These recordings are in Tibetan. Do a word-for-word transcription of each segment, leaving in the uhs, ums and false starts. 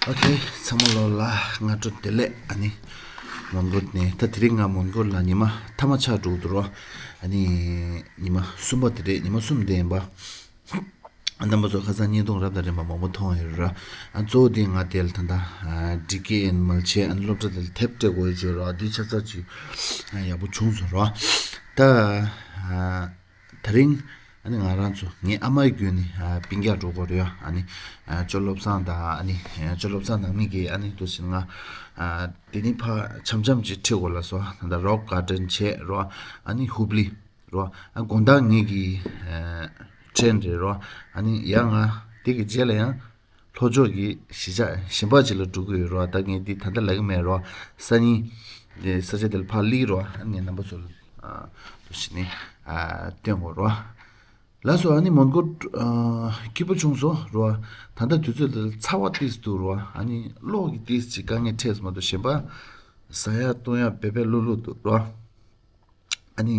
ཨོ་ཁེ། ཚང་མ་ལོ་ལ་སྔ་དྲོ་བདེ་ལེགས། ཨ་ནི་མོན་གྷོ་ནས། ད་དེ་རིང་ང་མོན་གྷོ་ལ་ཉི་མ་མཐའ་མ་ཆགས་འགྲོ་གི་འདུག་རོ། ཨ་ནི་ཉི་མ་གསུམ་པ་དེ་རེད། ཉི་མ་གསུམ་བསྡད་ཡིན་པ། རྣམ་པ་ཚོ་ཁ་སང་བརྙན་ཐུང་རབ་དང་རིམ་པ་མང་པོ་མཐོང་ཡོད་ར། ཨ་གཙོ་བོ་དེ་ང་དེ་ལ་ད་ལྟ་ཌི་ཀེ་ཨེན་མལ་ཆེ། ཨ་ནི་སློབ་གྲྭ་དེ་ལ་དེབ་སྤྲད་དགོས་ཡོད་ཅེས་ར། འདི་ཆ་ཚང་ཅིག་ཡག་པོ་བྱུང་སོང་ར། ད་དེ་རིང་ཨ་ནི་ང་རང་ཚོ་ངའི་ཨ་མའི་བརྒྱུད་ནས་ཨ་སྤུན་ཀྱག་འགྲོ་དགོས་རེད་ཡ། ཨ་ནི་ཨ་ཅོ་བློ་བཟང་དང་། ཨ་ནི་ཨ་ཅོ་བློ་བཟང་ནང་མི་གིས་ཨ་ནི་འདུག་སེ་ང་ཨ་དེ་ནི་ཕར་འཆམ་འཆམ་ཅིག་ཁྲིད་དགོས་ལབ་སོང་། ད་ལྟ་རོག་གར་ཌེན་བྱས་རོ། ཨ་ནི་ཧུབ་ལི་རོ། ཨ་དགོང་དག་ངེད་ཀྱིས་ཨ་ཊེན་རེད་རོ། ཨ་ནི་ཡང་ང་དེ་གི་རྗེས་ལ་ཡང་ལྷོ་ཕྱོགས་ཀྱི་གཞིས་ཆགས་གཞན་པ་ཅིག་ལ་འགྲོ་གི་ཡོད་རོ། ད་ངས་འདི་ད་ལྟ་ལབ་ཀྱི་མེད་རོ། སང་ཉིན་དེ་ས་ཆ་དེ་ལ་ཕར་སླེབས་རོ། ཨ་ནི་རྣམ་པ་ཚོ་ལ་ཨ་འདུག་སེ་ནི་ཨ་སྟོན་དགོས་རོ། ལགས་སོ། ཨ་ནི་མོན་གྷོ་ཨ་སྐྱིད་པོ་བྱུང་སོང་རོ། ད་ལྟ་དུས་ཚོད་འདི་ལ་ཚ་བ་ཏོག་ཙམ་འདུག་རོ། ཨ་ནི་གློག་གི་ཏོག་ཙམ་ཅིག་དཀའ་ངལ་འཕྲད་སོང་མ་གཏོགས། གཞན་པ་ཟ་ཡག་བཏུང་ཡག་འབད་འབད་ལྷུག་ལྷུག་འདུག་རོ། ཨ་ནི་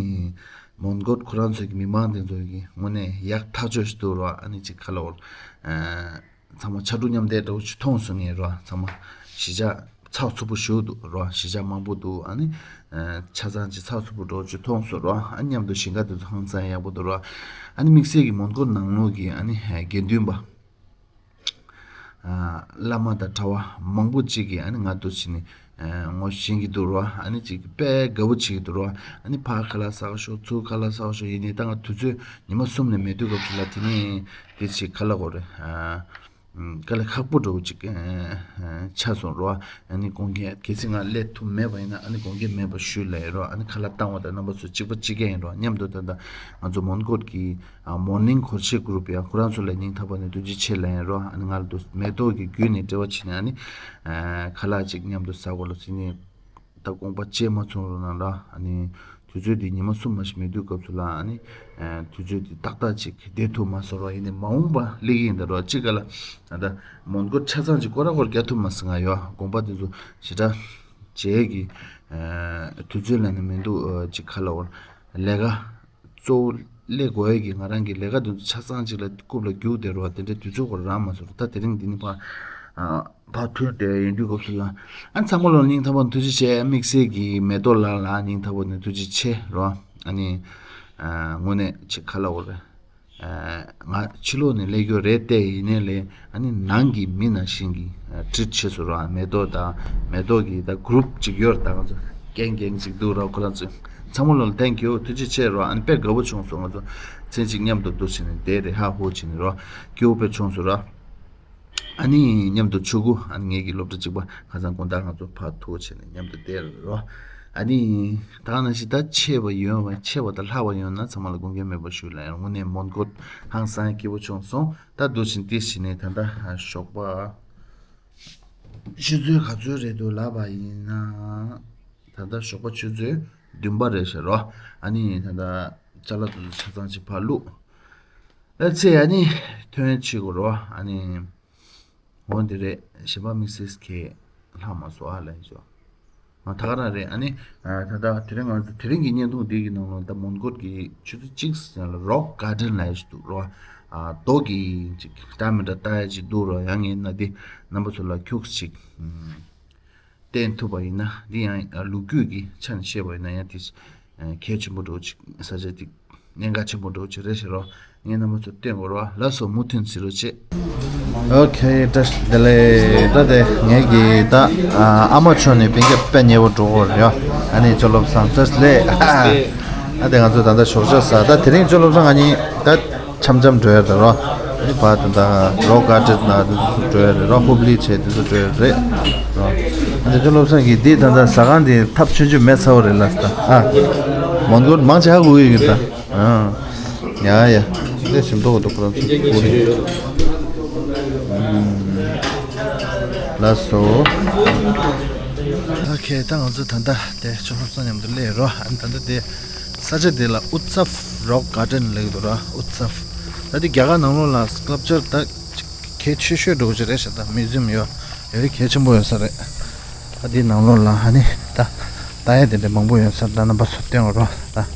མོན་གྷོ་ཁོ་རང་ཚོའི་གི་མི་མང་དེ་ཚོའི་གི་དངོས་གནས་ཡག་ཐག་ཆོད་ཞིག་འདུག་རོ། ཨ་ནི་ཅིག་ག་ལབ་དགོས་རེད། ཨ་ཚང་མ་ཕྱར་གྲུ་མཉམ་འདེགས་འདྲ་བོ་ཅིག་མཐོང་སོང་ངས་རོ། ཚང་མ་གཞིས་ཆགས་ཚགས་ཚུད་པོ་ཞེ་པོ་འདུག་རོ། གཞིས་ཆགས་མང་པོ་འདུག་ཨ་ནི་ཨ་ཆ་ཚང་ཅིག་ཚགས་ཚུད་པོ་འདྲ་བོ་ཅིག་མཐོང་སོང་རོ། ཨ་མཉམ་དུ་ཞིང་ཁ་དེ་ཚོ་ཧང་སང་ཡག་པོ་འདུག་རོ། ཨ་ནི་དམིགས་བསལ་གྱི་མོན་གྷོ་ནང་ལོགས་ཀྱི་ཨ་ནི་ཨ་དགེ་འདུན་པ་ཨ་བླ་མ་དང་གྲྭ་པ་མང་པོ་ཅིག་གིས་ཨ་ནི་ང་འདུག་སེ་ནི་ཨ་ངོ་ཤེས་ཀྱི་འདུག་རོ། ཨ་ནི་ཅིག་དཔེ་དགའ་པོ་བྱེད་ཀྱི་འདུག་རོ། ཨ་ནི་ཕར་ཁ་ལག་ཟ་ག་ཤོག་ཚུར་ཁ་ལག་ཟ་ག་ཤོག་ཡིན་ནའི་ད་ང་དུས་ཚོད་ཉི་མ་གསུམ་ནས་མེད་དུས་སྐབས་སུ་ལ། དེ་ནས་དེ་ཅིག་ག་ལབ་དགོས་རེད། ཨ་དཀའ་ལས་ཁག་པོ་འདྲ་བོ་ཅིག་ཨ་ཨ་ཆགས་སོང་རོ། ཨ་ནི་དགོངས་འགལ། གལ་སྲིད་ང་སླེབས་ཐུབ་མེད་པ་ཡིན་ན། ཨ་ནི་དགོངས་འགལ་མེད་པ་ཞུ་ལབ་ཡིན་རོ། ཨ་ནི་ཁ་ལག་བཏང་བ་དང་རྣམ་པ་ཚོ་གཅིག་པ་གཅིག་རྐྱང་ཡིན་རོ། མཉམ་དུ་ད་ལྟ་ང་ཚོ་མོན་གྷོ་གི་ཨ་མོར་ནིང་གོར་ཆེ་གུ་རུབ་ཡང་ཁོ་རང་ཚོ་ལ་སྙིང་ཐག་པ་ནས་ཐུགས་རྗེ་ཆེ་ལབ་ཡིན་རོ། ཨ་ནི་ང་ལ་འདུག་མེ་ཏོག་གི་བརྒྱུད་ནས་འབྲེལ་བ་བྱས་ནས། ཨ་ནི་ཨ་ཁ་ལག་ཅིག་མཉམ་དུ་ཟ་དགོས་ལ་ཟེར་ནས། ད་དགོངས་པ་བཅད་མ་ཚོམ་རོགས་གནང་ལ། ཨ་ནི་དུས་ཚོད་འདི་ཉི་མ་གསུམ་མ་ཞིག་མེད་དུས་སྐབས་སུ་ལ། ཨ་ནི་ཨ་དུས་ཚོད་འདི་ཏག་ཏག་ཅིག་བསྡད་ཐུབ་མ་སོང་རོགས། ཡིན་ནའི་མ་འོངས་པ་སླེབས་ཀྱི་ཡིན་ད་རོགས། གཅིག་ག་ལ་ད་ལྟ་མོན་གྷོ་ཆ་ཚང་ཅིག་སྐོར་ར་སྐོར་རྒྱག་ཐུབ་མ་སོང་། ང་ཡོད་དགོངས་པ་འདི་ཚོ་ཞེ་དྲག་བྱེད་ཀྱི་ཨ་དུས་ཚོད་ལ་ནི་མི་འདུག་ཨ་གཅིག་ག་ལ་འོར་ལས་ཀ་གཙོ་བོ་སླེབས་དགོས་ཡས་ཀྱི་ང་རང་གི་ལས་ཀ་དེ་ཚོ་ཆ་ཚང་གཅིག་ལ་རྐུབ་ལ་རྒྱུག་བསྡད་རོགས། དེ་འདྲའི་དུས་ཚོད་ཁོ་རང་མ་སོང་། ད་དེ་རིང་འདི་ནི་ཕར་ཨ་ཕར་ཐུག་བསྡད་ཡིན་དུས་སྐབས་སུ་ལ། ཨ་ཚང་མ་ལོ་སྙིང་ཐག་པ་ནས་ཐུགས་རྗེ་ཆེ། དམིགས་བསལ་གྱི་མེ་ཏོག་ལགས་ལ་སྙིང་ཐག་པ་ནས་ཐུགས་རྗེ་ཆེ་རོགས། ཨ་ནི་ཨ་དངོས་གནས་ཅིག་ག་ལབ་དགོས་རེད། ཨ་ང་ཕྱི་ལོགས་ནས་སླེབས་རྒྱུ་རེད་བལྟས་ཡིན་ནའི་ལས། ཨ་ནི་ནང་གི་མི་ནང་བཞིན་གྱི་ཨ་ཊི་རིཊ་བྱས་སོང་ར། མེ་ཏོག་དང་མེ་ཏོག་གི་ད་གུ་རུབ་ཅིག་ཡོད་ར། ད་ང་ཚོ་རྐྱང་རྐྱང་ཅིག་འདུག་ར། ཁོ་རང་ཚོ་ཚང་མ་ལོ་ལ་ཐེང་ཀིའུ། ཐུགས་རྗེ་ཆེ་རོ། ཨ་ནི་དཔེ་དགའ་པོ་བྱུང་སོང་། ང་ཚོ་མཚན་གཅིག་མཉམ་དུ་འདུག་བྱས་ནས་བསྡད་རེད། ཧ་ཧུ་བྱས་ནས་རོ། སྐྱིད་པོ་དཔེ་བྱུང་སོང་ར། ཨ་ནི་མཉམ་དུ་ཆུ་གུ། ཨ་ནི་ངེད་ཀྱི་སློབ་གྲྭ་གཅིག་པ་ཁ་སང་དགོང་དག་ང་ཚོ་ཕར་ཐུག་བྱས་ནས་མཉམ་དུ་བསྡད་རོ། ཨ་ནི་ད་ག་ནང་བཞིན་ད་ཆེ་བ་ཡོད་པ། ཆེ་བ་དང་ལྷག་པ་ཡོད་ན་ཚང་མ་ལ་དགོངས་འགལ་མེད་པ་ཞུ་ལ། ཡང་དངོས་གནས་མོན་གྷོ་ཧང་སང་སྐྱིད་པོ་བྱུང་སོང་། ད་འདུག་བྱས་ནས་ཏིས་བྱས་ནས་ད་ལྟ་ཞོགས་པ་ཆུ་ཚོད་ག་ཚོད་རེད་འདུག་ལབ་པ་ཡིན་ན། ད་ལྟ་ཞོགས་པ་ཆུ་ཚོད་བདུན་པ་རེད་ཤག་རོ། ཨ་ནི་ད་ལྟ་ཅ་ལག་དེ་ཚོ་ཆ་ཚང་ཅིག་ཕར་བླུགས། ཨ་ཚེ་ཨ་ནི་ཐོན་བྱེད་དགོས་རོ། ཨ་ནི་འོ་འདི་རེད། གཞན་པ་དམིགས་བསལ་གྱི་ལྷག་མ་སོང་ཨ་ལབ་ཡིན་ཅོ། ང་ད་ག་རང་རེད། ཨ་ནི་ཨ་ད་ལྟ་དེ་རིང་ང་ཚོ་དེ་རིང་གི་བརྙན་ཐུང་འདི་གི་ནང་ལ་ད་མོན་གྷོ་གི་ཆུ་ཚོད་གཅིག་ཟིན་ལ་རོག་གར་ཌེན་ལབ་ཡས་ཞིག་འདུག་རོ། ཨ་རྡོ་གི་ཅིག་འདྲ་མི་འདྲ་ལྟ་ཡས་ཅིག་འདུག་རོ། ཡང་ཡིན་ན་འདི་རྣམ་པ་ཚོ་ལ་ཁྱུག་ཅིག་ཨུམ། བསྟན་ཐུབ་པ་ཡིན་ན། འདི་ཡང་ལོ་རྒྱུས་ཀྱི་ཆ་ནས་བཤད་པ་ཡིན་ན་ཡང་དེ་གལ་ཆེན་པོ་འདྲ་བོ་ཅིག་ས་ཆ་དེ་གནད་འགག་ཆེན་པོ་འདྲ་བོ་ཅིག་རེད་ཤག་རོ། ངས་རྣམ་པ་ཚོར་བསྟན་དགོས་རོ། ལགས་སོ། མུ་མཐུད་གཟིགས་རོགས་བྱེད། ཨོ་ཁེ། བཀྲ་ཤིས་བདེ་ལེགས། ད་དེ་ངེད་ཀྱི་ད་ཨ་མཆོག་ནས་སྤུན་ཀྱག་དཔེ་ཉེ་བོ་འགྲོ་གི་ཡོད་རེད་ཡ། ཨ་ནི་ཅོ་བློ་བཟང་བཀྲ་ཤིས་བདེ་ལེགས། ཨ་དེ་ང་ཚོ་ད་ལྟ་ཞོགས་ཇ་ཟ། ད་དེ་རིང་ཅོ་བློ་བཟང་ང་གཉིས་ད། འཆམ་འཆམ་འགྲོ་ཡ་རེད་རོ། ཨ་ནི་ཕར་ད་ལྟ་རོག་གར་ཌེན་ལ་དེ་ཚོ་འགྲོ་ཡ་རེད་རོ། ཧུབ་ལི་བྱས་དེ་ཚོ་འགྲོ་ཡ་རེད་རོ། ཨ་ནི་ཅོ་བློ་བཟང་གིས་འདི་ད་ལྟ་ཟ་ཁང་འདི་ཐབ་ཆུང་ཆུང་མེད་ཚ་བོ་རེད་ལ་ད། ཨ་མོན་གྷོ་མང་ཆེ་ཧ་གོ་གི་ཡོད་ད། ཨ་ཡ་ཡ། དེ་ཞིམ་མདོག་འདུག་ཁོ་རང་ཚོ་ཀུ་རེ། ལགས་སོ། ཨོ་ཁེ། ད་ང་ཚོ་ད་ལྟ་དེ་ཅོ་བློ་བཟང་མཉམ་དུ་སླེབས་རོ། ཨ་ནི་ད་ལྟ་དེ། ས་ཆ་དེ་ལ་ཨུ་ཚབ་རོག་གར་ཌེན་ལབ་ཀྱི་འདུག་ར། ཨུ་ཚབ། ད་དེ་རྒྱ་གར་ནང་ལོགས་ལ་སྐབས་ཅིག་ད་གལ་ཆེ་ཤོས་འདྲ་བོ་ཅིག་རེད་ཤག་ད་མིའུ་ཛི་ཡམ་ཡོད། ཡོད་གལ་ཆེན་པོ་ཡོད་ས་རེད། ད་དེའི་ནང་ལོགས་ལ་ཨ་ནི་ད་ལྟ་ཡ་དེ་འདྲ་མང་པོ་ཡོད་ས་རེད། ད་རྣམ་པ་ཚོར་སྟོན་རོགས་ད།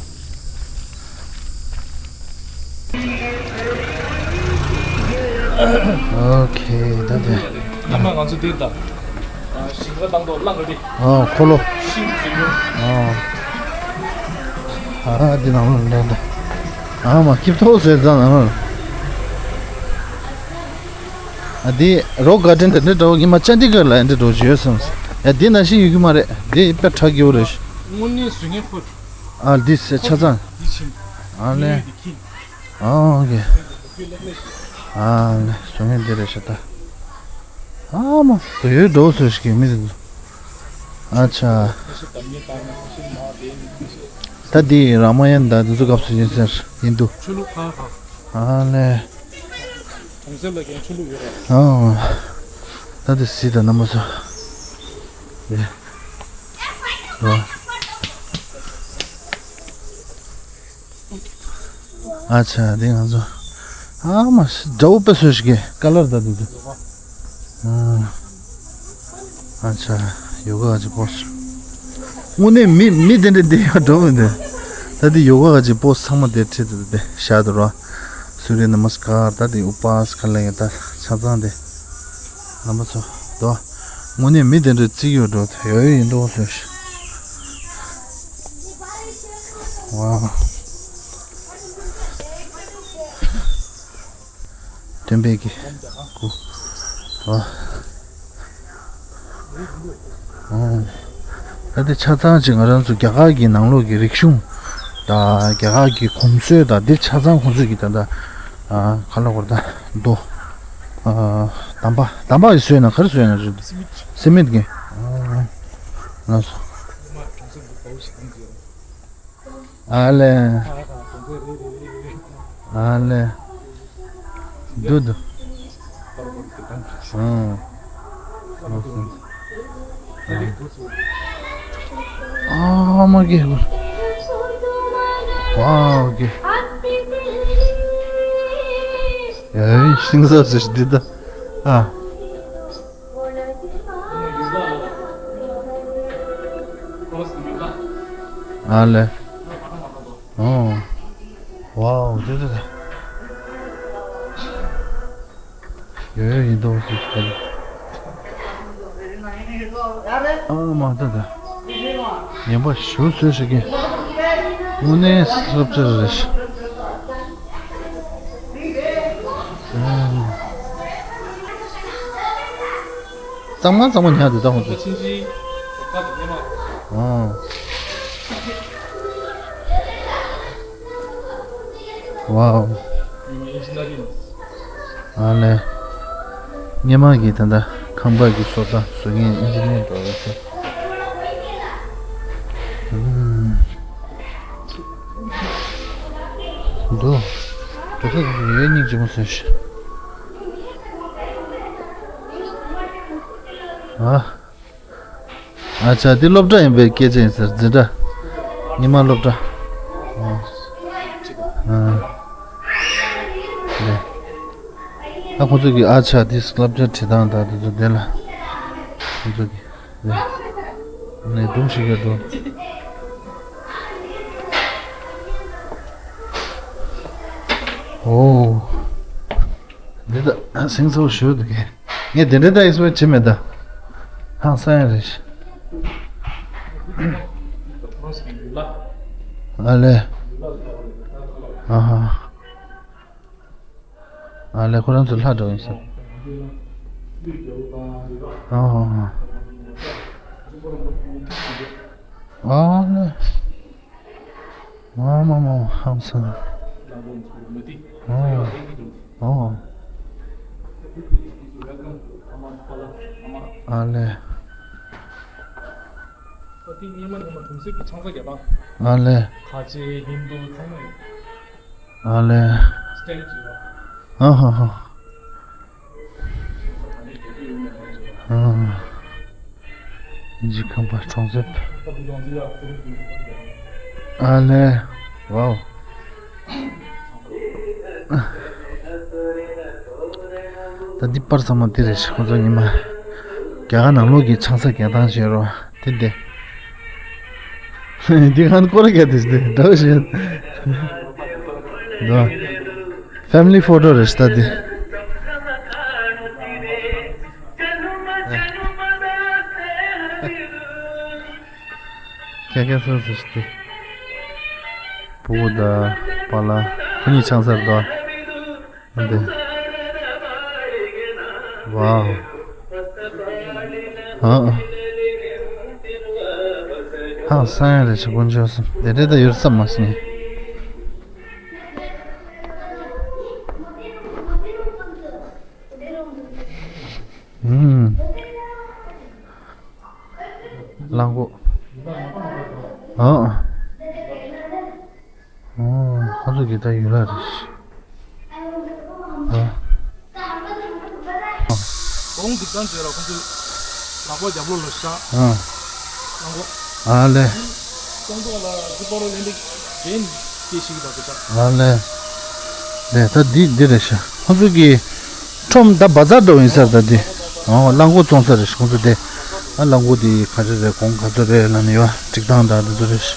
ཨོ་ཁེ། ད་དེ། ཉི་མ་ང་ཚོ་འདིར་དང་། ཞིང་ཁ་བཏང་ཐོག་གླང་ག་དེ། ཨ་འཁོར་ལོ། ཤིང་འཛིན་ཡོད། ཨ་ཨ་འདི་ནང་ལ་འདྲ་འདྲ། ཨ་མ་སྐྱིབས་ཐོག་བཟོས་ཙང་ནང་ལ། ཨ་འདི་རོག་གར་ཌེན་དེ་འདྲ་འདྲ་བོ་ངས་མ་ཅན་ཌི་གར་ལ་འདི་འདྲ་བོ་ཅིག་ཡོད་བསམ། ཡ་འདི་ནང་བཞིན་ཡོད་ཀྱི་མ་རེད། འདི་དཔེ་གྲགས་ཀྱི་ཡོད་རེད། དངོས་གནས་བཟོ་མཁན་ཁོ། ཨ་འདི་ཆ་ཚང་། འདི་ཕྱིན། ཨ་ལེ། འདི་ཁྱིམ། ཨ་ཨོ་ཀེ། ཨ་ལེ་བཟོ་མཁན་འདི་རེད་ཤག་ད། ཨ་མ་དུ་ཡོད་འགྲོ་སོ་ཞིག་གི་མི་འདུག་ཨ་ཆ། ད་འདི་རཱ་མ་ཡན་ད་འདི་ཚོ་སྐབས་སུ་ཡིན་ཟེར་ཡིན་འདུག་ཆོས་ལུགས་ཁག་ཁག་ཨ་ལེ། གྲོང་གསེབ་ལ་ཀྱང་ཆོས་ལུགས་ཡོད་རེད། ཨ་ད་འདི་སི་ད་རྣམ་པ་ཚོ། ཡེ། རོ། ཨ་ཆ་དེ་ང་ཚོ། ཨ་མ་ཞི་དྲ་བོ་དཔེ་སོས་ཤིག་གི་ཀ་ལར་ད་དུ་དུ། ཨ་ཆ་ཡོ་ག་ག་ཅིག་པོ་སུ། དངོས་གནས་མི་མི་དེ་འདྲ་དེ་ཡོད་འགྲོ་མི་འདུག་ད་དེ་ཡོ་ག་ག་ཅིག་པོ་ཚང་མ་དེ་ཁྲིད་དུ་དེ་ཤ་དུ་རོ། སུ་རི་ན་མ་སི་ཀར་ད་དེ་ཨུ་པ་སི་ཁ་ལ་ཡ་ད་ཆ་ཚང་དེ། རྣམ་པ་ཚོ་དོ། དངོས་གནས་མི་དེ་འདྲ་བརྩི་གི་ཡོད་འགྲོ་ཡོད་ཡོད་ཡིན་འགྲོ་སོས་ཤིག་ཝའོ། སྟོན་པའི་གི། ཀུ། ཝའོ། ཨོ། ད་དེ་ཆ་ཚང་ཅིག་ང་རང་ཚོ་རྒྱ་གར་གྱི་ནང་ལོགས་ཀྱི་རིག་གཞུང་དང་རྒྱ་གར་གྱི་གོམས་སྲོལ་དང་འདིར་ཆ་ཚང་ཁོང་ཚོས་ཀྱི་ད་ལྟ་ཨ་ག་ལ་བར་ད་རྡོ་ཨ་དམ་པ་དམ་པ་ཡི་བཟོས་ན་ག་རེ་བཟོས་ན་རེད། སི་མིད་ཀྱི། ཨོ། ལགས་སོ། ཨ་ལེ། ཨ་ལེ། དུ་དུ། ཨ། ཨ་མ་གི། ཝའོ་གི། ཡ་ཡི་ཤིང་ས་ཟེར་འདི་ད། ཨ། ཨ་ལེ། ཨོ། ཝའོ་དེ་དེ་དེ། ཡོད་ཡོད་ཡིན་དོ་ཟེར་གྱི། ཨ་མ་དེ་དེ། ངན་པ་ཞུ་སོས་ཤིག་གི། དངོས་གནས་སློབ་གྲྭ་རེད་ཤག་གཙང་མ་གཙང་མ་ཉག་དེ་ད་ཧོན་ཚོད། ཨོ། ཝའོ། ཨ་ལེ། སྔོན་མ་གི་ད་ལྟ་ཁང་པ་གི་བཟོ་ལྟ་བཟོ་མཁན་ཨིན་ཇི་ནིར་འགྲོ་བ་ཚོ། འདུག་འགྲོ་ས་ཡོད་སྙིང་རྗེ་མོ་བཟོས་ཤག་ཨ། ཨ་ཅག་འདི་སློབ་གྲྭ་ཡིན་པའི་སྐད་ཆ་ཡིན་ཟེར། འཛིན་གྲྭ། ཉི་མ་སློབ་གྲྭ། ཨ། ཨ་ལེ། ད་ཁོང་ཚོ་གི་ཨ་ཅག་འདི་སློབ་གྲྭ་བྲིས་སྟངས་དང་དེ་ཚོ་དེ་ལ། ཁོང་ཚོ་གི། ནས་སྒྲུང་ཞིག་ག་འགྲོ། ཨོ། འདི་ད་སེང་ཚོ་ཞུ་འདུག་གས། ངས་དེ་འདྲའི་ད་ཨེག་སི་པེག་བྱེད་མེད་ད། ཧང་སང་ཡ་རེད། ཨ་ལེ། ཨ་ཧ། ཨ་ལེ་ཁོ་རང་ཚོ་ལྷ་འདྲ་ཡིན་ས། ཨ་ཧ་ཧ། ཨ་ལེ། ཨ་མ་མ་ཧང་སང་། ཨ། ཨ་ལེ། ཨ་ལེ། ཨ་ལེ། ཨ་ཧ་ཧ། ཨ། འཇིགས་ཁམས་པ་གྲོང་གསེབ། ཨ་ལེ། ཝའོ། ད་འདི་པར་ཚང་མ་འདི་རེད་ཤག་ཁོ་ཚོ་ཉི་མ། རྒྱ་གར་ནང་ལོགས་ཀྱི་ཆང་ས་གྱོན་སྟངས་བྱེད་རོགས། དེ་འདི། འདི་གང་སྐོར་རྒྱག་དེ་ཞིག་འདྲ་བོ་ཞིག་འདུག་ཕེ་མི་ལི་ཕོ་ཊོ་རེད་ཤག་ད་འདི། ཁྱེད་ཁྱེད་སོ་སོ་ཞིག་སྟེ། བུ་གུ་དང་པཱ་ལགས་ཁོ་གཉིས་ཆང་ས་རེད་དོ། འདི། ཝའོ། ཨ། ཧང་སང་ཡ་རེད་ཤི་དཀོན་མཆོག་གསུམ། དེ་འདྲ་ད་ཡོད་བསམ་མ་སོང་ངས། ཨུམ། གླང་གོག་ཨ། ཨོ། ཁོ་ཚོ་གི་ད་ཡུལ་ལ་རེད། ཨ། གོང་གི་ཏང་ཟེར་ལ་ཁོ་ཚོས་ལག་པ་རྒྱབ་ལོགས་ལ་བཞག་ཨ། གླང་གོག་ཨ་ལེ། གཙང་ཏོག་ལ་རི་པ་རོ་ལེན་འདི་རྒྱན་སྐྱེ་ཞིག་དང་དེ་ཚ། ཨ་ལེ། ལེ་ད་འདི་འདི་རེད་ཤག་ཁོ་ཚོ་གི་ཁྲོམ་ད་བ་ཛར་འགྲོ་ཡིན་ས་རེད་ད་འདི། ཨོ་གླང་གོག་བཙོང་ས་རེད་ཤག་ཁོ་ཚོ་དེ། ཨ་གླང་གོག་དེ་ག་རེ་རེད་གོང་ག་ཚོད་རེད་ལབ་ནས་ཡོད་སྒྲིག་སྟངས་དང་དེ་ཚོ་རེད་ཤག་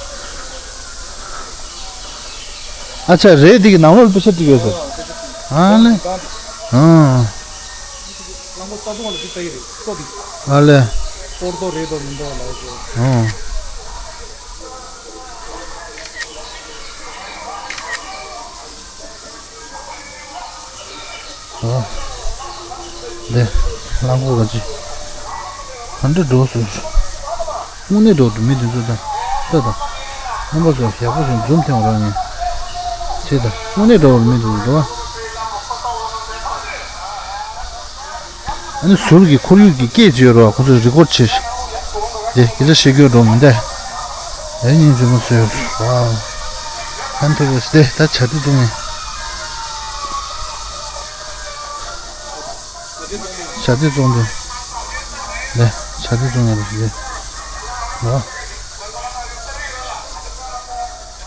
ཨ་ཅག་རེད་འདི་གི་ནང་ལོགས་ལ་པེ་ཤ་སྒྲིག་ཡོད་ས། ཨ་ལེ། ཨ། གླང་གོག་རྩ་ཚོང་ལ་ཅིག་ལྟ་ཡི་རེད་ལྟོ་དེ། ཨ་ལེ། གཏོར་ཏོ་རེད་དོ་མིན་དོ་ལ་ཟེར། ཨ། ཨ། འདི། གླང་གོག་ག་ཅི། ག་འདྲ་འགྲོ་སོང་། དངོས་གནས་འགྲོ་འདུག་མི་འདི་ཚོ་དང་། ལྟ་དང་། རྣམ་པ་ཚོ་ཡག་པོ་ཞིག་འཛུམ་ཐེངས་རང་ཡིན། ཁྱེད་དང་དངོས་གནས་འགྲོ་བར་མི་འདི་ཚོ་འགྲོ་བ། ཨ་ནི་ཟུར་གྱི་ཁོར་ཡུག་གི་སྐད་ཅིག་ཡོད་རེད་བ། ཁོ་ཚོས་རི་ཀོར་བྱེད། དེ་སྐད་ཆ་བཤད་རྒྱུ་འགྲོ་མི་འདུག་ཨེ་སྙིང་རྗེ་མོ་བཟོས་ཡོད་རེད་བ། ཧན་ཐུ་རེས་དེ་ད་བྱ་དེ་བཙོང་ངེ། བྱ་དེ་བཙོང་དུ། དེ་བྱ་དེ་བཙོང་ངེ་རེད་དེ།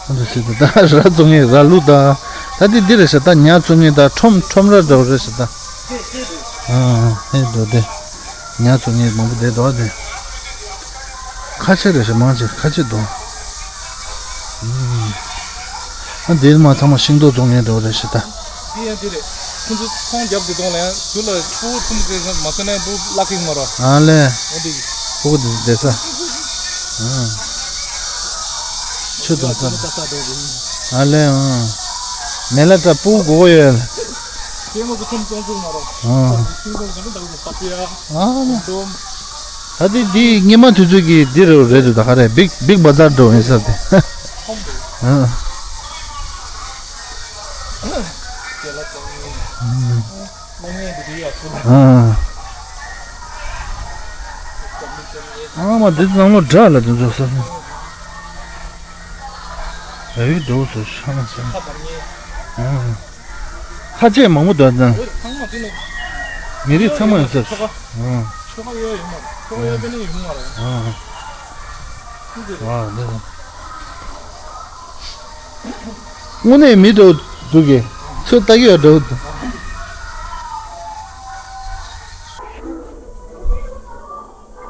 ཨ་འདི་ཟེར་དུ་ད་ར་བཙོང་ངེ་ར་ལུག་ད། ད་དེ་འདི་རེད་ཤག་ད་ཉ་བཙོང་ངེ་ད་ཁྲོམ་ཁྲོམ་ར་འདྲ་བོ་རེད་ཤག་ད། ཨ་ཨ་ཧེ་འགྲོ་དེ། ཉ་ཚོ་ངས་མང་པོ་བསྡད་འདུག་དེ། ཁ་ཆེ་རེད་ཤག་མང་ཆེ་ཁ་ཆེ་འདུག་ཨ་འདིར་མ་ཚང་མ་ཤིང་ཏོག་བཙོང་མཁན་འདྲ་བོ་རེད་ཤག་ད། དེ་ཡང་དེ་རེད། ཁོང་ཚོ་ཚོང་རྒྱབ་དེ་དོང་ལ་ཡང་ཚུར་ལ་སྤུ་གུ་ཐུམ་ཚེ་མ་ཚོད་ན་སྤུ་གུ་བརླག་གི་མ་རེད། ཨ་ལེ། འོ་དེ་གི་སྤུ་གུ་དེ་བསྡད་ས། ཨ། ཆུ་དང་ས། ཨ་ལེ་ཨང་། མེ་ལ་ཏྲ་སྤུ་གུ་གོ་ཡོད། ཁྱེད་ངོ་ཚོ་ཁྲོམ་ཚོང་ཚོང་མ་རོ། ཨ། ཁྲོམ་ཚོང་ཚོང་ཚོང་ཚོང་ཚོང་ཨ། ད་དེ་འདི་སྔོན་མ་དུས་ཚོད་ཀྱི་འདི་རུ་རེད་འདུག་ད་ག་རེ་བིག་བིག་བ་ཛར་འགྲོ་ཡིན་ས་དེ། ཨ། ཨ། ཨ་མ་འདི་ནང་ལོ་འདྲ་ལ་འདི་ཚོ་ས། ཨ་ཡུ་འགྲོ་སོ་ཤ་ན་ས། ཨ། ཁ་ཆེ་མང་པོ་འདུག་ན། མི་རིགས་ཚང་མ་ཡོད་ས། ཨ། ཨ། ཨ། འདི་ཚོ། དངོས་གནས་མི་འདྲ་བོ་འདུག་གི་ཚོད་ལྟ་གི་ཡོད་འདྲ་བོ་འདུག་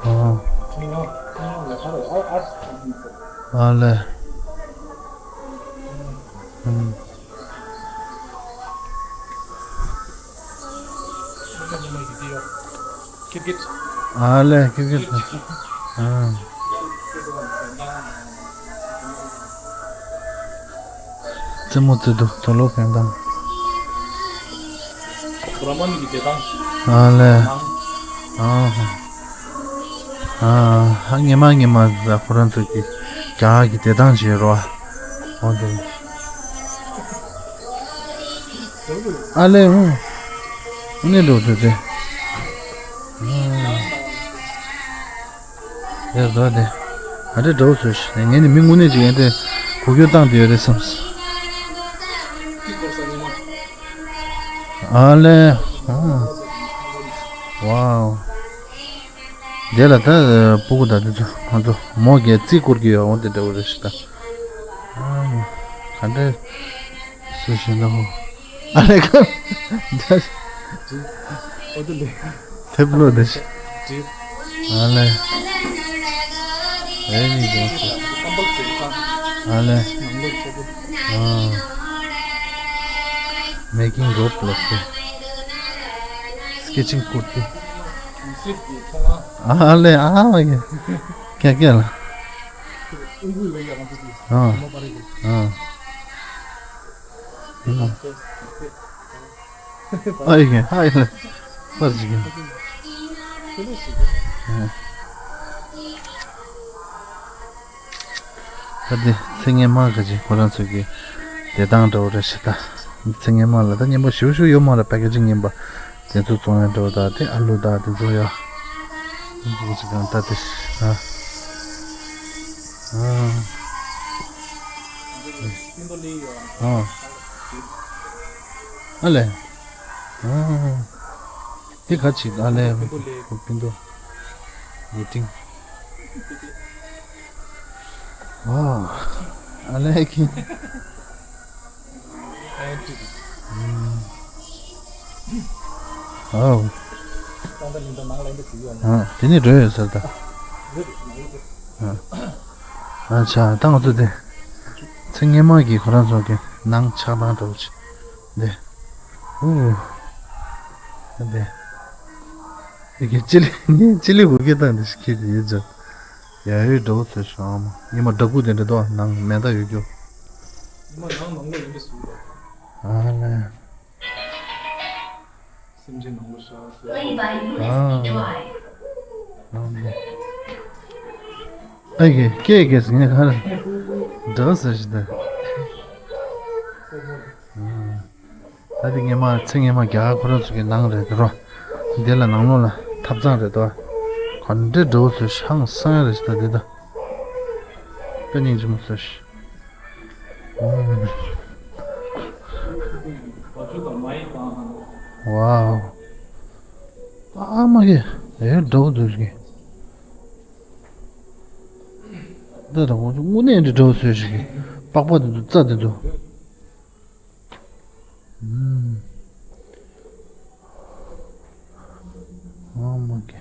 ཨ། ཨ་ལེ། ཨུམ། ཁིར་ཀིར། ཨ་ལེ་ཁིར་ཀིར། ཨ། རྩེད་མོ་རྩེ་འདུག་དོ་ལོ་ཕན་དང་། བྲ་མན་གྱི་བདེ་ཐང་། ཨ་ལེ། ཨ་ཧ། ཨ་ཧ་ངེ་མ་ངེ་མ་ཁོ་རང་ཚོ་གི་རྒྱ་གར་གྱི་བདེ་ཐང་བྱེད་རོགས། འོ་དེ། ཨ་ལེ་ཧུ། ཨ་ནི་འགྲོ་དུས་དེ། ཨ། ཡ་རྫོགས་དེ། ཨ་འདྲ་འགྲོ་ཚོད་ཤི་ངས་ནི་མི་དངོས་གནས་ཅིག་ཡན་དེ་གུ་གྱོད་བཏང་དེ་ཡོད་རེད་བསམ། ཨ་ལེ། ཨ། ཝའོ། དེ་ལ་ད་སྤུ་གུ་དང་དེ་ཚོ་ང་ཚོ་མོ་རྒྱལ་རྩིས་སྐོར་གྱི་ཡོད་འོ་དེ་འདྲ་བོ་རེད་ཤི་ད། ཨ། ག་འདྲ། སུ་ཞིག་ན་ཧོ། ཨ་ལེ་ཁ། འོ་དེ་ལེ། ཐེབ་ལོ་དེ་ཤི། ཨ་ལེ། ཨེ་ནི་དེ་མ་སོ། ཨ་ལེ། ཨ། Making rope plus sketching kurti. ཨ་ལེ་ཨ་མ་གི་ཀྱ་ཀྱ་ལ། ཨ་ཨ། ཨ་ཡི་གེ་ཨ་ཡི་ལ་པར་ཅིག་གི། ད་དེ་ཚེ་སྔོན་མ་ག་ཅིག་ཁོ་རང་ཚོ་གི་བདེ་ཐང་འདྲ་བོ་རེད་ཤག་ད་ཚེ་སྔོན་མ་ལ་ད་སྙན་པོ་ཞེ་པོ་ཞིག་ཡོད་མ་རེད། པེ་ཀེ་ཇིང་ཡིན་པ་དེ་ཚོ་བཙོང་ཡ་འདྲ་བོ་ད་དེ་ཨ་ལུ་ད་དེ་ཚོ་ཡ་འདུག་ཅིག་གང་ད་དེ་ཨ་ཨ་ཨ་ལེ་ཨ། དེ་ག་ཅིག་ཨ་ལེ། སྤུན་ཏོ། ཡེ་ཏིང་། ཨ་ཨ་ལེ་ཁི། ཨའོ། ཨ་དེ་ནས་འགྲོ་ཡོད་ཟེར་ད། ཨ་ཨ་ཆ་ད་ང་ཚོ་དེ་ཚེ་སྔོན་མ་གི་ཁོ་རང་ཚོ་གི་ནང་ཆགས་སྡང་འདྲ་བོ་ཅིག་འདི། ཨུ། འདི། ཡི་གེ་ཅི་ལི་ངས་ཅི་ལི་འུ་སྐད་བཏང་འདི་ཞིག་ཁྱེར་ཏེ་ཡོད་ཅག་ཡ་ཡོད་འདྲ་བོ་ཚོས་ཤོག་ཨ་མ། ཉི་མ་འདྲ་སྐུ་དེ་འདྲ་དོ་ནང་མེ་མདའ་ཡོད་རྒྱུ། ཉི་མ་ནང་ནང་ལོ་ཡིན་གྱི་སུ་རེད། ཨ་ལེ། སེམས་ཅན་ནང་ལོ་ཤ་ཤ། ཨ་ནང་ལོ། ཨ་ཡི་གེ་སྐད་སྐད་ཟིན་ནས་ག་རེ་འདྲ་བོ་ཚོས་ཤིག་ད། ཨ། ད་དེ་སྔོན་མ་ཚེ་སྔོན་མ་རྒྱ་གར་ཁོ་རང་ཚོ་གི་ནང་རེད་དོ། འདི་ལ་ནང་ལོགས་ལ་ཐབ་ཚང་རེད་དོ། ག་འདྲའི་འདྲ་བོ་ཚོས་ཧང་སང་ཡ་རེད་ཤག་ད་འདི་ད། དཔེ་སྙིང་རྗེ་མོ་ཚོས་ཤིག་ཝའོ། ཨ་མ་གི་ཨེ་འདྲ་བོ་འདུག་གི། འདི་ད་དངོས་གནས་འདི་འདྲ་བོ་ཚོས་ཤིག་གི་པགས་པ་འདི་ཚོ་རྩ་འདི་ཚོ། ཨ་མ་གི།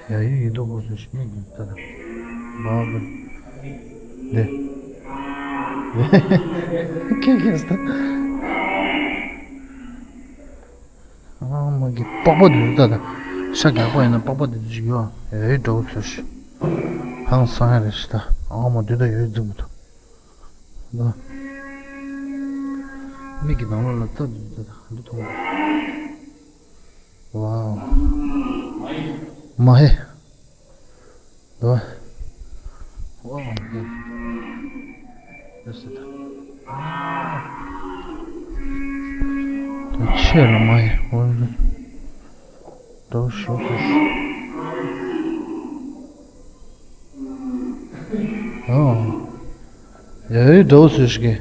ཡ་ཡི་ཡི་དོ་ཧོ་སུ་ཤི་མི་གི་ད་ད། བ་བ། དེ། ཁེ་ཁེ་སྟ། ཨ་མ་གི་པགས་པ་དེ་ཚོ་ད་ད། ཤ་རྒྱགས་པ་ཡིན་ན་པགས་པ་དེ་ཚོ་ཅིག་ཡོད། ཡ་ཡི་འདྲ་བོ་ཚོས་ཤིག་ཧང་སང་ཡ་རེད་ཤི་ད། ཨ་མ་དེ་ད་ཡ་ཡི་འཛིན་མི་ཐུབ། ལ། མིག་གི་ནང་ལོགས་ལ་རྩ་འདི་འདི་འདི་མཐོང་གི། ཝའོ། མ་ཧེ། ལ། ཝའོ། ལ་སི་ད། ད་ཆེ་ལ་མ་ཧེ། ཝའོ། འདྲ་བོ་ཞིག་ཨོ། ཡ་ཡི་འདྲ་བོ་བཟོས་ཤིག་གི།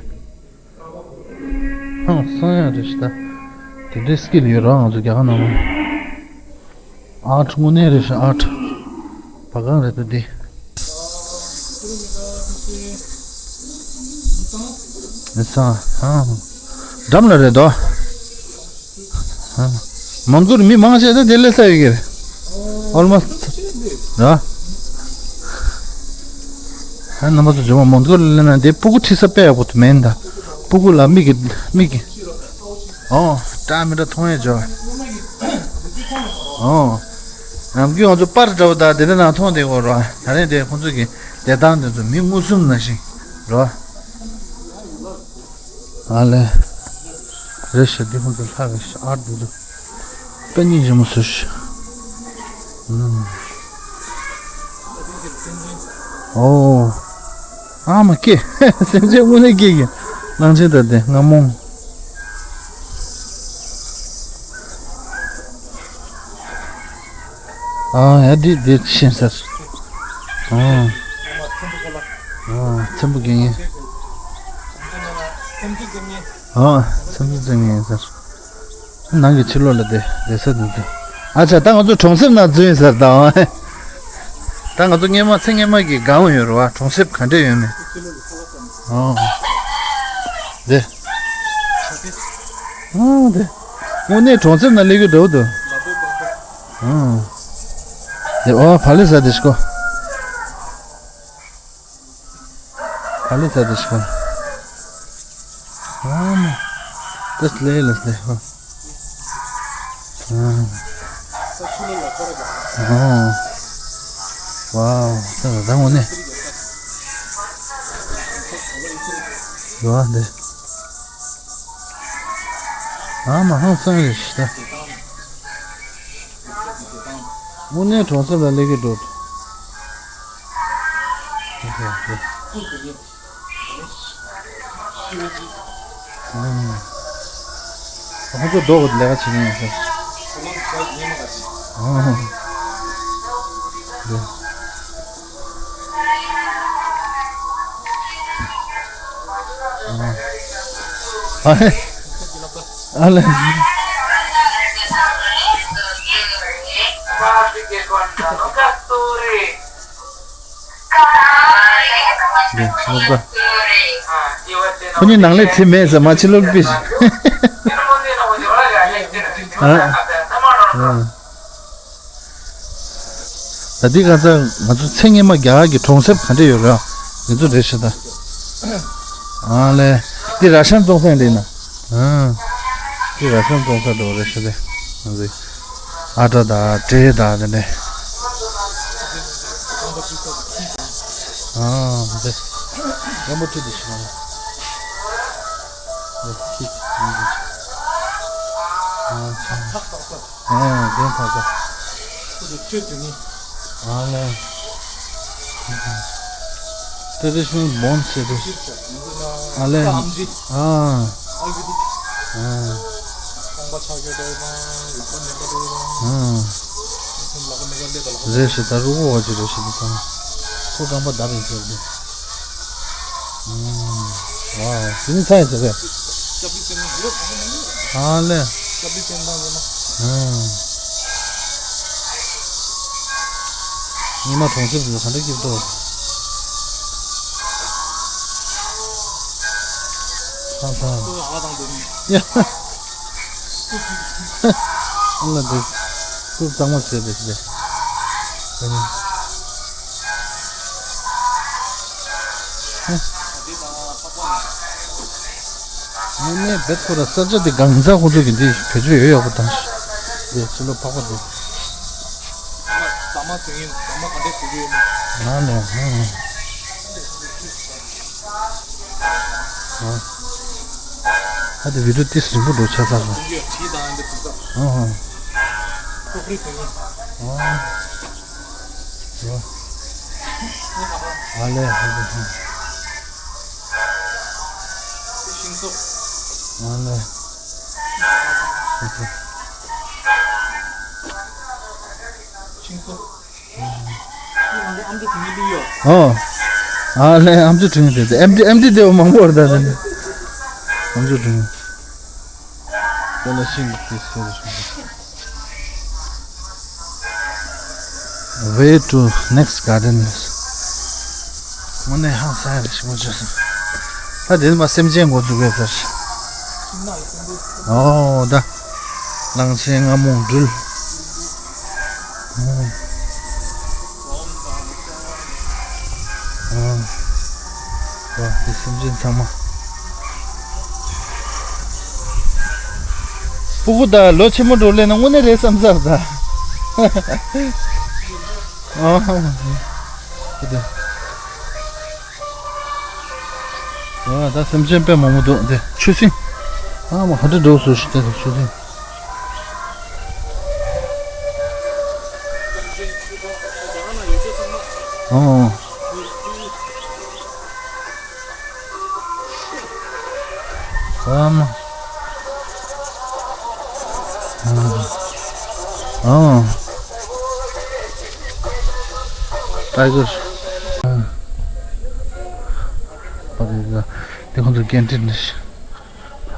ཧང་སང་ཡ་རེད་ཤི་ད། དེ་འདྲའི་སི་ཀིལ་ཡོད་ར་ང་ཚོ་རྒྱ་གར་ནང་ལ། ཨར་ཊི་དངོས་གནས་རེད་ཤི་ཨར་ཊི། བ་གང་རེད་ད་འདི། ཨེ་ས་ཧང་། འགྲམ་ལ་རེད་དོ། མོན་གྷོར་མི་མང་ཆེ་ད་དེ་སླེབས་ས་ཡོད་ཀྱི་རེད། ཨོལ་མོ་སི་ཊི་ར། ཨ་རྣམ་པ་ཚོ་ཇོ་མོ་མོན་གྷོར་སླེབས་ན་དེ་སྤུ་གུ་ཁྲིད་ས་དཔེ་ཡག་པོ་དུ་མེད་ད། སྤུ་གུ་ལ་མིག་གི་མིག་གི་ཨོ་ཀ་མེ་ར་མཐོང་ཡས་ཇོ། ཨོ། ནམ་རྒྱུན་ང་ཚོ་པར་འདྲ་བོ་ད་དེ་འདྲ་ནང་མཐོང་བསྡད་ཡོད་ར། ད་རེས་དེ་ཁོང་ཚོ་གི་བདེ་ཐང་དེ་ཚོ་མི་མངོན་སུམ་ནང་བཞིན་ར། ཨ་ལེ། རེད་ཤག་འདི་ཁོང་ཚོ་ལྷག་གི་ཤག་ཨར་འདི་ཚོ། དཔེ་སྙིང་རྗེ་མོ་བཟོས་ཤག་ཨོ། ཨ་མ་སྐྱེ། སེམས་ཅན་དངོས་གནས་སྐྱེ་གི། གླང་ཆེན་ད་དེ་རྔ་མོང་། ཨ་ཡ་འདི་འདི་ཤེས་ཟེར། ཨ། ཨ་ཚེམ་བུ་རྒྱག་མཁན། ཨ་ཚེམ་བུ་རྒྱག་མཁན་ཟེར། ནང་གི་ཕྱི་ལོགས་ལ་བསྡད་བསྡད་ས་འདུག་སྟེ། ཨ་ཅག་ད་ང་ཚོ་གྲོང་གསེབ་ནང་འཛུལ་ཡིན་ཟེར་ད། ད་ང་ཚོ་སྔོན་མ་ཚེ་སྔོན་མ་གི་སྒང་ཡོད་རེད་བ། གྲོང་གསེབ་ག་འདྲ་ཡོད་མེད། ཨོ། དེ། ཨོ་དེ། དངོས་གནས་གྲོང་གསེབ་ནང་སླེབས་ཀྱི་འདྲ་བོ་འདུག་ཨོ། དེ་ཨོ་བ་ལི་ཟ་དེ་ཤི་ཀོ། བ་ལི་ཟ་དེ་ཤི་ཀོ། ཨ་མ། དེ་སླེ་ལ་སླེ་ཧོ། ཨ། ཨོ། ཝའོ། ད་ད་དངོས་གནས། ཡོ་འདི། ཨ་མ་ཧང་སང་རེད་ཤི་ད། དངོས་གནས་གྲོང་གསེབ་ལ་སླེབས་ཀྱི་འགྲོ། ཁོང་ཚོ་རྡོ་གི་ལས་ཀ་བྱེད་མཁན་ཡིན་ཟེར། ཨ་ལེ། ཁོ་གཉིས་ནང་ལས་བྲིས་མེད་ཟེར་མ་ཕྱི་ལོགས་པི། ཨ། ཨ། ད་འདི་ག་ཚ་ང་ཚོ་མཚན་སྔ་མ་རྒྱ་གར་གྱི་གྲོང་གསེབ་ག་འདྲ་ཡོད་རེད། འདི་ཚོ་རེད་ཤི་ད། ཨ་ལེ། འདི་ར་ཤན་ཙོང་ས་རེད་ན། ཨ། འདི་ར་ཤན་ཙོང་ས་འགྲོ་རེད་ཤི་དེ། ང་ཚོའི་ཨ་ཏྲ་དང་ཏྲེ་དང་དེ་འདྲ། ཨ་འདི། ཡག་པོ་བྲིས་འདུག་ཤི་ང་། ཨ་ཚང་། ཨ། གདན་ཕ་ག་ཁོ་ཚོ་ཆོས་དེ་ནི། ཨ་ལེ། Traditional bond set. ཨ་ལེ། ཨ། ཨ། རེད་ཤི་ད་རུ་གོ་བ་ཅི་རེད་ཤི་ད་ཚང་། ཁོ་རྐང་པ་བརྡབ་ཡིན་ཟེར་གི། ཨ། དེ་ནི་ཚ་ཡིན་ཟེར་གི། ཨ་ལེ། ཨ། ཉི་མ་གྲོང་གསེབ་ཟེར་ག་འདྲ་སྐྱིད་པོ། ཧ་ཧ། ཡ། ཨ་ལ་འདི། སུ་གཙང་མ་བྱས་ཏེ་ཞིག་ལས། ངས་ནས་བེད་ཁོ་ར་ས་ཆ་དེ་གང་ཚ་ཁོ་ཚོ་གི་འདི་བེད་སྤྱོད་ཡོད་ཡོད་པ་དང་། འདི་ཕྱི་ལོ་ཕག་པ་འདི། ཟ་མ་ཟ་ཡིན་ཟ་མ་ག་འདྲས་ཟ་གི་ཡོད་མེད། ང་ནས་ཧང་། ཨ་དེ་བི་ཌིའོ་ཏིས་རིང་པོ་འགྲོ་ཆ་ཚར་སོང་། ཨ་ཧང་། ཨ་ཧང་། ཨ་ལེ་ཧ་གི་ཧང་། ཨ་ལེ། ཨོ། ཨ་ལེ་ཨམ་ཅོག་བྲིས་དེ་དེ་ཨེམ་ཌི་ཨེམ་ཌི་དེ་མང་པོ་རེད་ད་དེ་ནི། ཨམ་ཅོག་བྲིས། དེ་ལ་ཤིང་གི་སེ་རེ་ཤིང་། Way to next garden. དངོས་གནས་ཧང་སང་རེ་ཞིག་མ་བྱོས་སོང་། ད་དེ་ནི་མ་སེམས་ཅན་འགོ་འཛུགས་ཡོད་ཟེར། ཨོ་ད། གླང་ཆེན་རྔ་མོང་སྦྲུལ། ཨ། ཨ། ཨ། དེ་སེམས་ཅན་ཚང་མ། སྤུ་གུ་ད་ལོ་ཆེན་མོ་འགྲོ་ལེ་ན་དངོས་གནས་རེད་བསམ་ས་ད། ཨ། དེ། ཨ། ད་སེམས་ཅན་དཔེ་མང་པོ་འདུག་དེ་ཆུ་སྲིན། ཨ་མ་ག་འདྲ་འགྲོ་སོ་ཞིག་དེ་ཆུ་སྲིན། ཨོ། ཨ་མ། ཨ། ཨ། ཊའི་གར། ཨ། ཨ་རེ་ལ། དེ་ཁོང་ཚོ་སྐད་འཕྲིན་ནི།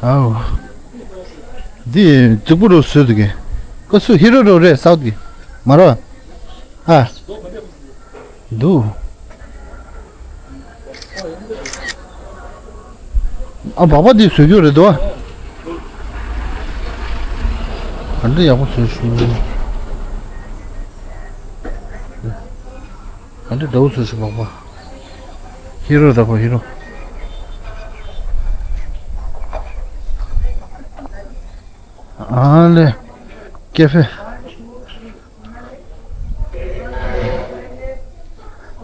ཨའོ། འདི་རྫིག་པོ་རུ་བཟོས་འདུག་གི། ཀ་སུ་ཧི་རོ་རོ་རེད་སའུ་ཐི་གི། མ་རོ། ཨ། འདུག་ཨ་སྦག་སྦག་འདི་བཟོས་རྒྱུ་རེད་དོ། ག་འདྲ་ཡག་པོ་བཟོས་ཤུ། ག་འདྲ་འདྲ་བོ་བཟོས་ཤུ་སྦག་སྦག་ཧི་རོ་ད་ཁོ་ཧི་རོ། ཨ་ལེ། ཀེ་ཧྥེ།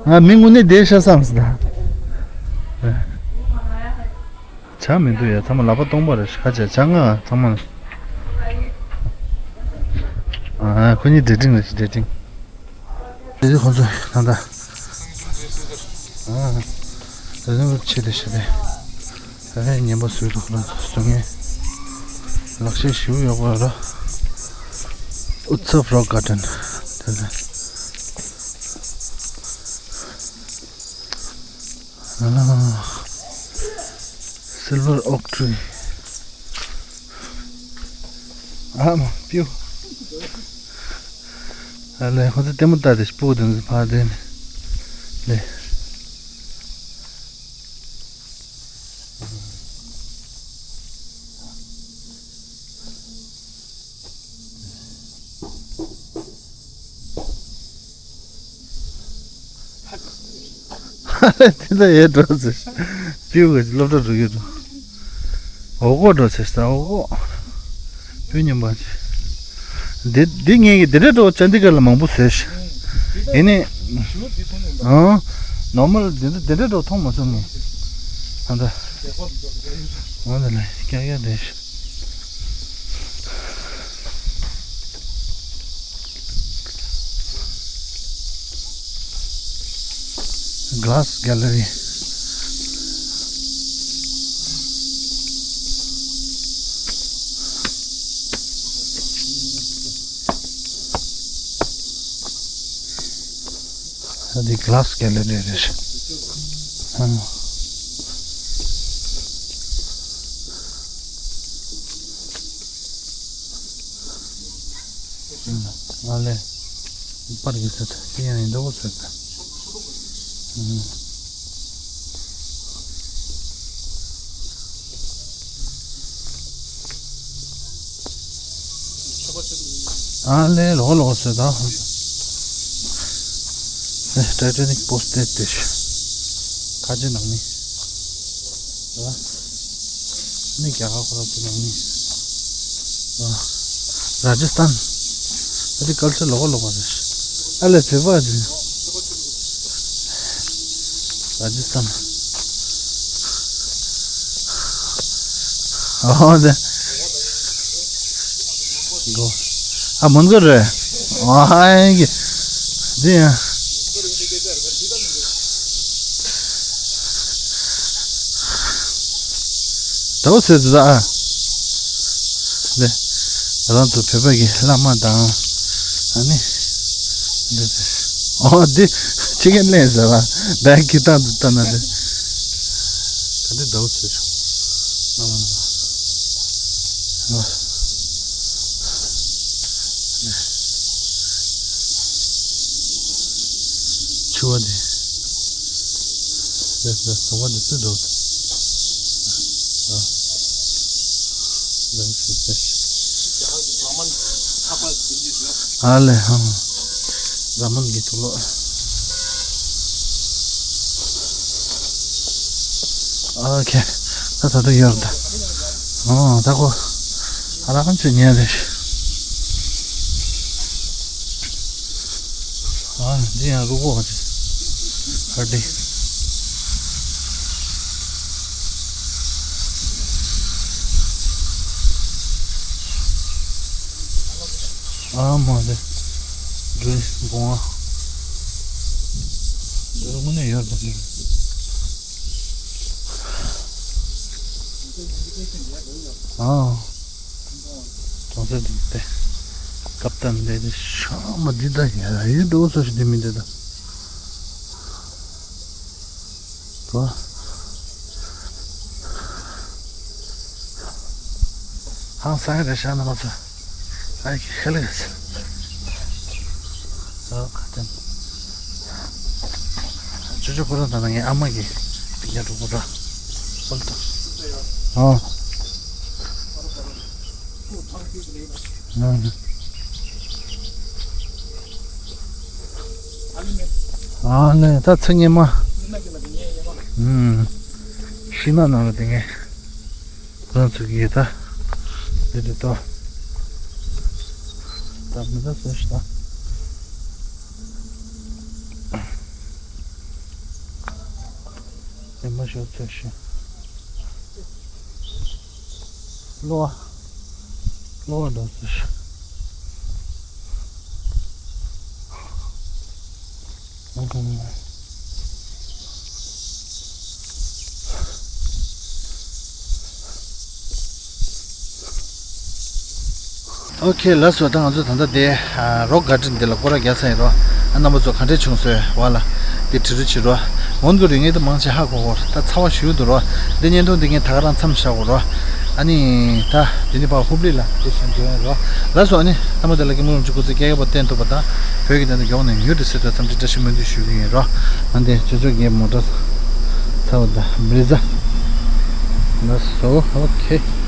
ང་མི་དངོས་གནས་བསྡད་ཤག་བསམ་སོང་། ཇ་མི་འདུག་ཡ། ཚང་མ་ལག་པ་སྟོང་པ་རེད། ཁ་ཆེ་ཇ་ང་ཚང་མ། ཨ། ཁོ་གཉིས་ཌེ་ཊིང་རེད། ཌེ་ཊིང་། དེ་ཚོ་ཁོ་ཚོ་ད་ལྟ། ཨ། དེ་ཚོ་ཆེ་དེ་ཆེ་དེ། ཨེ། ངན་པ་བཟོས་འདུག་ཁོ་རང་ཚོ་བཟོ་མཁན། ལག་ཤེས་ཞེ་པོ་ཡོད་པ་རེད། Utsav Rock Garden། དེ་ལ། ཨ། Silver Oak Tree། ཨ་མ། སྤྲེའུ། ཨ་ལས། ཁོ་ཚོ་ལྟད་མོ་ལྟ་དེ། སྤུ་གུ་དེ་ཚོ་ཕར་བསྡད་ནས་ལས། དེ་ལྟ་ཡས་འགྲོ་ཟེར། སྤྲེའུ་ག་སློབ་གྲྭ་འགྲོ་གི་འགྲོ། འོ་གོ་འགྲོ་ཟེར་ས། འོ་གོ། སྤྲེའུ་ཉམས་པ་ཆེ། འདི་འདི་ངས་ཀྱི་འདི་འདྲ་འགྲོ་ཅན་འདི་ག་ལ་མང་པོ་ཟེར། ཡིན་ནི། ཨང་། ནོར་མལ་འདི་འདི་འདྲ་འགྲོ་མཐོང་མ་སོང་ངས། ཨ་ད། འོ་ན་ལས་ཀྱ་ཀྱ་དེ། Glass Gallery། འདི་Glass Gallery་རེད། ཨ། ང་ལས་པར་གྱི་ཟེར་ཏེ་ཡང་ཡིན་འདྲ་བོ་ཟེར་ཏེ། ཨ་ལས་ལོག་ལོག་ཟེར་ད། ཨེ། Titanic Postage་དེ་ཁ་ཆེ་ནང་མི། ནི་རྒྱ་གར་ཁོ་རང་ཚོ་ནང་མི། ར་ཇི་སྟན། ཨ་དེ་ཀལ་ཆར་ལོག་ལོག་རེད། ཨ་ལས་བོད་པ་ཅིག་ར་ཇི་སྟན། ཨོ་དེ། གོ། ཨ་མོན་གྷོ་རེད། ཨ་ཧ་ཡ་གི། འདི་ཡང་། ད་འོ་ཟེར་ཟེར་ཨ། འདི། ང་རང་ཚོ་བོད་པ་གི་བླ་མ་དང་། ཨ་ནི། འདི་ཚེ། ཨོ་འདི། ཁྱི་རྒན་ལན་ཟེར་བ། བན་གི་ཏང་དུ་ལྟ་ན་འདི། ད་འདི་ཟླ་བོ་ཚོས་ཤོག་ཨ། ཆུ་བ་འདི། ཟེར་ཟེར་ཟེར་བ་འདི་ཚོས་འགྲོ། ཨ། ཨ་ལེ་ཧང་། ར་མོན་གྱི་དུག་ལོག་ཨོ་ཁེ། ད་ད་དུ་ཡོད་ད། ཨོ་ད་ཁོ། ཨ་ར་གང་ཚོད་ཉན་རེད། ཨ་འདི་ཡང་རུ་གོ་རེད། ཨ་འདི། ཨ་མ་རེད། འདྲེ་སྒོང་ཨ། འདྲེ་དངོས་གནས་ཡོད་རེད། ཨ། གྲོང་གསེབ་འདི་སྟེ། ཀབ་ཏན་འདི་ནི་ཤ་མ་འདི་ད་ཡ་ཡོད་འགྲོ་སོ་ཞིག་འདི་མི་འདི་ད། གོ། ཧང་སང་རེད་ཤག་རྣམ་པ་ཚོ། ཨ་ཁེ་ཁེ་ལེ་ཡ་སི། ཨོ་ཁ་ཅན། ཅོ་ཅོ་ཁོ་རང་དང་ངའི་ཨ་མ་གི་ཡ་འགྲོ་གོ་ར། ཧོལ་ཏོ། ཨོ། ཨ་ནི། ཨ་ནི་ད་ཚེ་ཉེ་མ། ཨུམ། ཤི་ན་ན་ར་དེ་ངས། ཁོ་རང་ཚོ་གིས་ད། དེ་དེ་ཏོ། ད་མི་ད་སོ་ཤི་ད། མ་ཤོར་ཚོད་ཤིང་། གློ་བ། གློ་བ་འགྲོ་ཚོད་ཤིང་། ཨོ་ཁེ། ལགས་སོ། ད་ང་ཚོ་ད་ལྟ་དེ་རོག་ག་ཌེན་འདི་ལ་སྐོར་ར་རྒྱག་ཚར་ཡིན་རོ། ཨ་རྣམ་པ་ཚོ་ག་འདྲས་བྱུང་སོང་བ་ལ་དེ་དྲི་རོ་བྱེད་རོ། འོན་ཀྱང་རིག་གནས་དེ་མང་ཆེ་ཧ་གོ་གོ། ད་ཚ་བ་ཞུ་འདུག་རོ། འདི་བརྙན་ཐུང་འདི་ངས་ད་ག་རང་མཚམས་བཞག་གོ་རོ། ཨ་ནི་ད་འདི་ནི་ཕར་ཧུབ་ལི་ལ་དེ་བཞིན་འགྲོ་ཡིན་རོ། ལགས་སོ། ཨ་ནི་རྣམ་པ་དེ་ལ་སྐྱིད་མོ་ལོམ་ཅིག་སྐུ་ཚེ་སྐྱེ་རྒ་པ་བརྟན་ཐུབ་པ་དང་བོད་ཀྱི་དོན་དུ་མགྱོགས་ནས་མྱུར་དུ་གསལ་ཐུབ་འཚམས་འདྲི་བཀྲ་ཤིས་སྨོན་འདུན་ཞུ་གི་ཡིན་རོ། ཨ་འདི་ཅོ་ཅོ་གའི་མོ་ཊ་ཚ་བ་དང་བྷི་རི་ཛ། ལགས་སོ། ཨོ་ཁེ།